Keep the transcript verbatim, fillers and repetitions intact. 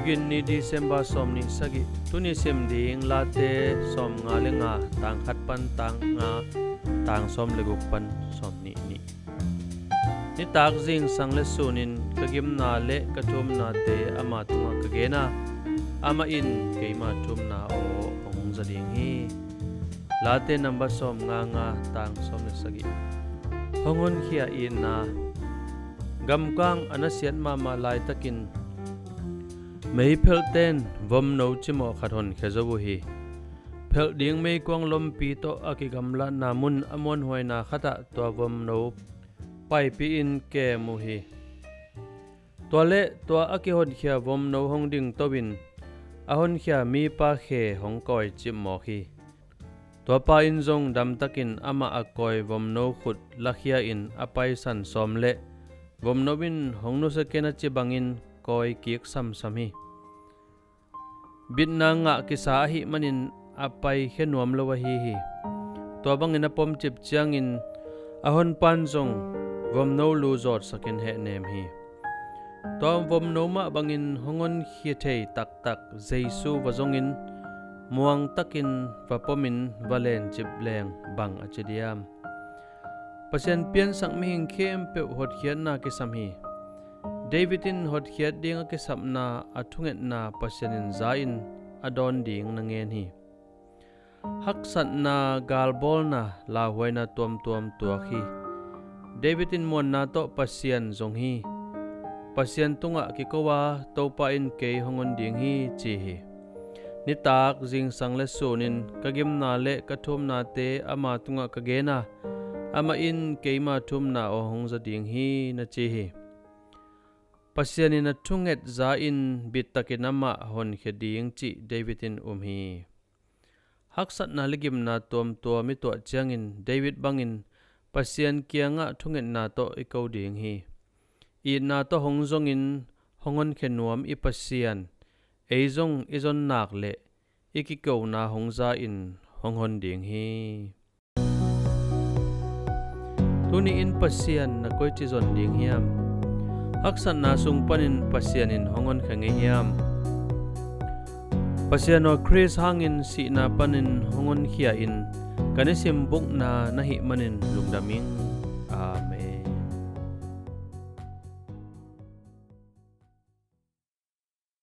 Kin ni December sawm nih sagih. Tuni sim ding Late sawm nga le nga, tang khat pan tang nga, tang sawm le guk pan sawm nih nih. Nitak zingsang le sunin ka gimna le ka thumnate ama tungah ka gen a, amah in keima thumna aw hong za ding hi. Late number sawm nga nga, tang sawm le sagih. Hong honkhia itna. Gamkang a nasiat mahmah laitakin meiphelhten vomno cimawh khat honkhia zo uh hi. Phelh ding meikuang lompi tawh a kigamlatna mun a muanhuaina khatah tua vomno paipih in kem uh hi. Tua le tua a kihonkhia vomno hong dingto in a honkhia mipa khe hong kawi cip mawk hi. Tuapa in zong damtakin amah a kawi vomno khut lakhia in a paisan sawm le vomno in hong nusia ken a ci bangin kawi kik samsam hi. Bitna ngah kisa ahih manin a paikhia nuam lo ahi hi. Tua bangin a pomcip ciangin a honpan zong vomno lu zawtsakin hehnem hi. Tua vomno mah bangin hong honkhia thei taktak Jesu va zongin muangtakin va pomin va lencip leng bang a ci diam? Pasian piansak mihing khempeuh hotkhiatna kisam hi. David in hotkhiat ding a kisapna a thungetna Pasian in za in a dawn ding na ngen hi. Haksatna, galbawlna, lauhuaina tuamtuam tuak hi. David in muanna tawh Pasian zong hi. Pasian tungah kiko a, Topa in kei hong hon ding hi, ci hi. Nitak zingsang le sunin ka gimna le ka thumnate ama tungah ka gen a, amah in keima thumna aw hong za ding hi, na ci hi. Pasian in a thunget za in bittakin amah honkhia ding cih David in um hi. Haksatna le gimna tuamtuam i tuah ciangin David bangin Pasian kiangah thungetna tawh i ko ding hi. Itna tawh hong zongin hong honkhia nuam i Pasian ei zong i zon nak leh i kikona hong za in hong hon ding hi. Tuni in Pasian na koici zon ding hiam? Haksatna sung panin Pasian in hong honkhia ngei hiam? Pasian aw, Khrist hangin sihna panin hong honkhia in ka nisim bukna na hih manin lungdam ing. Amen.